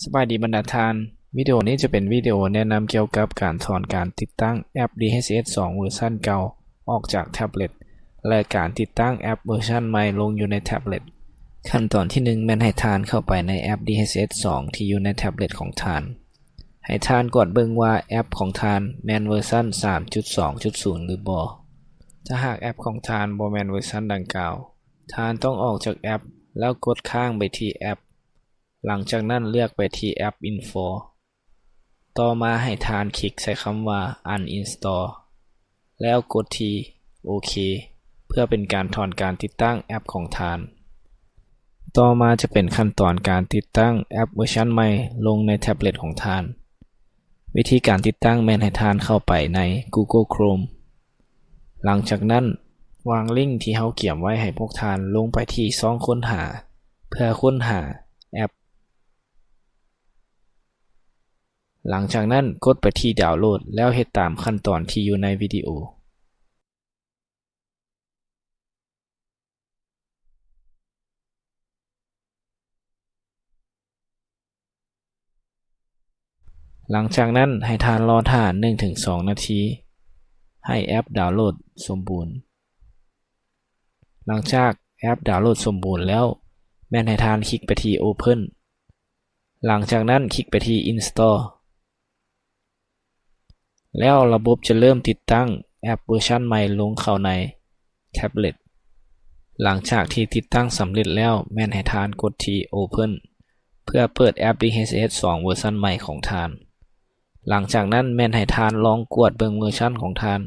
ສະບາຍດີບັນດາທ່ານ, ວິດີໂອນີ້ຈະເປັນວິດີໂອແນະນຳກ່ຽວກັບການຖອນການຕິດຕັ້ງແອັບ ດີເອັດສອງ ເວີຊັນເກົ່າອອກຈາກແທັບເລັດ ແລະ ການຕິດຕັ້ງແອັບເວີຊັນໃໝ່ລົງຢູ່ໃນແທັບເລັດ. ຂັ້ນຕອນທີໜຶ່ງແມ່ນໃຫ້ທ່ານເຂົ້າໄປໃນແອັບ ດີເອັດສອງ ທີ່ຢູ່ໃນແທັບເລັດຂອງທ່ານ. ໃຫ້ທ່ານກວດເບິ່ງວ່າແອັບຂອງທ່ານແມ່ນເວີຊັນສາມຈຸດສອງຈຸດສູນ ຫຼືບໍ່. ຖ້າຫາກແອັບຂອງທ່ານບໍ່ແມ່ນເວີຊັນດັ່ງກ່າວ, ທ່ານຕ້ອງອອກຈາກແອັບ ແລ້ວກົດຄ້າງໄປທີ່ແອັບ. ຫຼັງຈາກນັ້ນເລືອກໄປທີ່ແອັບອິນໂຟ. ຕໍ່ມາໃຫ້ທ່ານຄລິກໃສ່ຄຳວ່າ Uninstall ແລ້ວກົດທີ່ໂອເຄ ເພື່ອເປັນການຖອນການຕິດຕັ້ງແອັບຂອງທ່ານ. ຕໍ່ມາຈະເປັນຂັ້ນຕອນການຕິດຕັ້ງແອັບເວີຊັນໃໝ່ລົງໃນແທັບເລັດຂອງທ່ານ. ວິທີການຕິດຕັ້ງແມ່ນໃຫ້ທ່ານເຂົ້າໄປໃນ Google Chrome. ຫຼັງຈາກນັ້ນວາງລິ້ງທີ່ເຮົາກຽມໄວ້ໃຫ້ພວກທ່ານລົງໄປທີ່ຊ່ອງຄົ້ນຫາ ເພື່ອຄົ້ນຫາແອັບ. ຫຼັງຈາກນັ້ນກົດໄປທີ່ດາວໂຫຼດ ແລ້ວເຮັດຕາມຂັ້ນຕອນທີ່ຢູ່ໃນວິດີໂອ. ຫຼັງຈາກນັ້ນໃຫ້ທ່ານລໍຖ້າໜຶ່ງເຖິງສອງນາທີ ໃຫ້ແອັບດາວໂຫຼດສົມບູນ. ຫຼັງຈາກແອັບດາວໂຫຼດສົມບູນແລ້ວ, ແມ່ນໃຫ້ທ່ານຄລິກໄປທີ່ Open. ຫຼັງຈາກນັ້ນຄລິກໄປທີ່ Install. ແລ້ວລະບົບຈະເລີ່ມຕິດຕັ້ງແອັບເວີຊັນໃໝ່ລົງເຂົ້າໃນແທັບເລັດ. ຫຼັງຈາກທີ່ຕິດຕັ້ງສຳເລັດແລ້ວ, ແມ່ນໃຫ້ທ່ານກົດທີ່ Open ເພື່ອເປີດແອັບ ດີເອັດສອງ ເວີຊັນໃໝ່ຂອງທ່ານ. ຫຼັງຈາກນັ້ນແມ່ນໃຫ້ທ່ານລອງກວດເບິ່ງເວີຊັນຂອງທ່ານ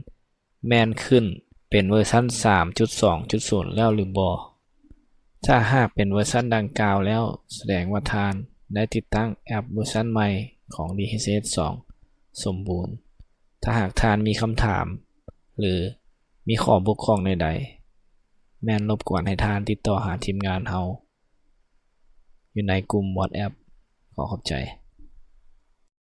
ແມ່ນຂຶ້ນເປັນເວີຊັນສາມຈຸດສອງຈຸດສູນແລ້ວຫຼືບໍ່. ຖ້າຫາກເປັນເວີຊັນດັ່ງກ່າວແລ້ວ, ສະແດງວ່າທ່ານໄດ້ຕິດຕັ້ງແອັບເວີຊັນໃໝ່ຂອງ ດີເອັດສອງ ສົມບູນ. ຖ້າຫາກທ່ານມີຄຳຖາມ ຫຼື ມີຂໍ້ບົກຜ່ອງໃດໆ, ແມ່ນລົບກວນໃຫ້ທ່ານຕິດຕໍ່ຫາທີມງານເຮົາຢູ່ໃນກຸ່ມ WhatsApp. ຂໍຂອບໃຈ.